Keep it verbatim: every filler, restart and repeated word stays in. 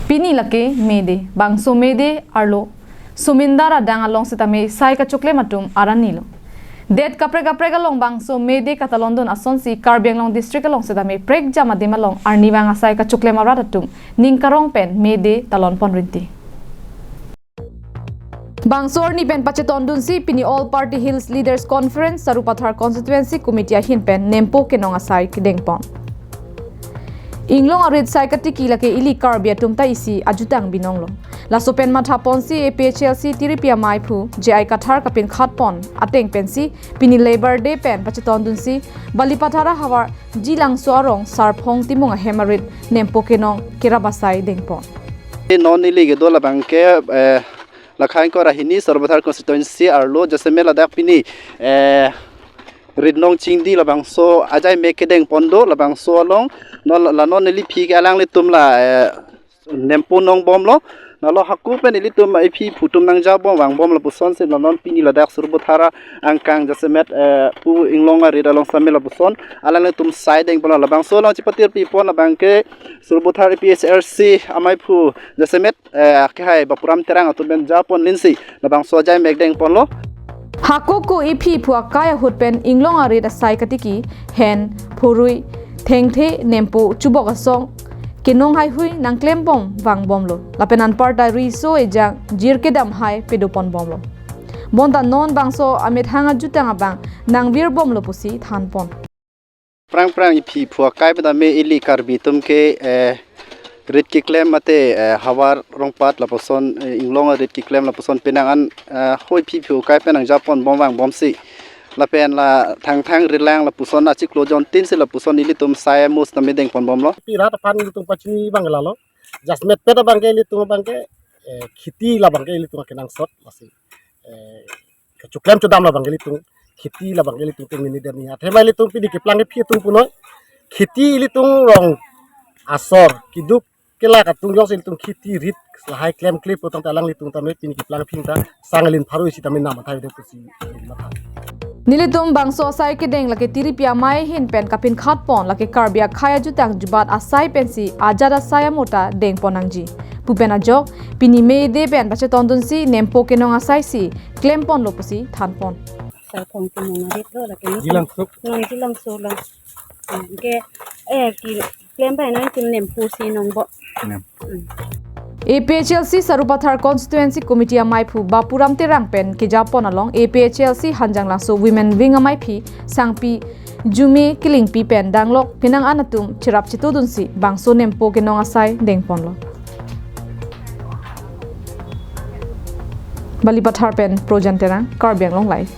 Pini lake May Day, bangso May Day arlo somindar adang along setame sai kachoklem atum arni lo. Det kaprek kaprek along bangso May Day katalondun asonsi Karbi Anglong District along setame prekjam adim along arnivang asai kachoklem arat atum ning karong pen May Day talon pon rinti. Bangso arni pen pachetondunsi pini All Party Hills Leaders Conference Sarupathar Constituency Committee ahin pen nempo kenong asai kedeng pon. Inglong arit sai katiki lake ili Karbi atum ta isi ajutang binong lo. Laso pen matha ponsi A P H L C tiripi amei aphu J I Kathar kapinkhat pon ateng pensi pini Labour Day pen pachetondunsi Balipathar ahavar Jilangso arong Sarphong Timung ahem arit nempo kenong kerap asai deng pon. Non ili kedo labang ke, eh, lakhai ingkoi ra hini Sarupathar Constituency arlo jasemet ladak pini, eh, Ritnong Chingdi labangso ajai mek kedeng pon do labangso along non la non ili aphi ke alanglitum la, eh, nempo nong bom lo. Nalo hako pen ilitum aphi aphu atum nangja bom vang bom lapusonsi non pini ladak Sarupathar angkang jasemet, eh, pu Inglong arit along setame lapuson alanglitum sai deng pon lo. Labangso along chipatir pi pon labang ke Sarupathar A P H L C amei aphu jasemet, eh, kehai Bapuram Terang atum pen ja pon linsi labangso ajai mek deng pon lo. Hako ko aphi aphu akai ahut pen Inglong arit asai katiki, hen, phurui, thengthe, nempo, chubok asong kenong haihui nangklem bom vang bom lo. Lapen anparta riso ejang jir kedam hai pedo pon bom lo. Bonta non bangso amethang ajutang abang nangvir bom lo pusi than pon. Prang prang aphi aphu akai pen tame ili Karbi atum ke, eh, rit keklem mate, eh, havar rongpat lapuson, eh, Inglong arit keklem lapuson penang an, eh, hoi aphi aphu akai pen nangja pon bom vang bomsi lapen la Thangthang Ritlang lapuson achiklo jontin si lapuson ilitum sai mus tame deng pon bom lo. Pi rat aphan ilitum pachini abang lalo. Jasemet pet abang ke ilitum abang ke, eh, kheti labang ke ilitum kenangsot masih. Eh, kechoklem chodam labang ke ilitum kheti labang ke ilitum tingni derni. Athema ilitum pini keplang aphi atum punoi. Kheti ilitum rong asor keduk kelak atum jongsi ilitum kheti rit lahai klemkle pu tangte alanglitum tame pini keplang aphi ta sang alin pharo isi tame nam athai de pusi matha. Nelitum bangso asai kedeng lake tiripi amei ahin pen kapinkhat pon lake Karbi akhei ajutang jubat asai pensi ajat asai amota deng pon nangji pu pen ajok pini May Day pen pachetondunsi nempo kenong asai si klem pon lo pusi than pon. Sarphong Timung arit lo lake ni. Jilangso. Non Jilangso lo. Hmm, ke, eh, keklem bai non tim nempo si nong bo. Nem. Hmm. A P H L C Sarupathar Constituency Committee amei aphu Bapuram Terang pen keja pon along A P H L C Hanjanglangso Women Wing ameiphi Sangpi Jume Kilingpi pen danglok penang an atum cherap chetodunsi bangso nempo kenong asai deng pon lo. Balipathar pen Projan Terang, Karbi Anglong Live.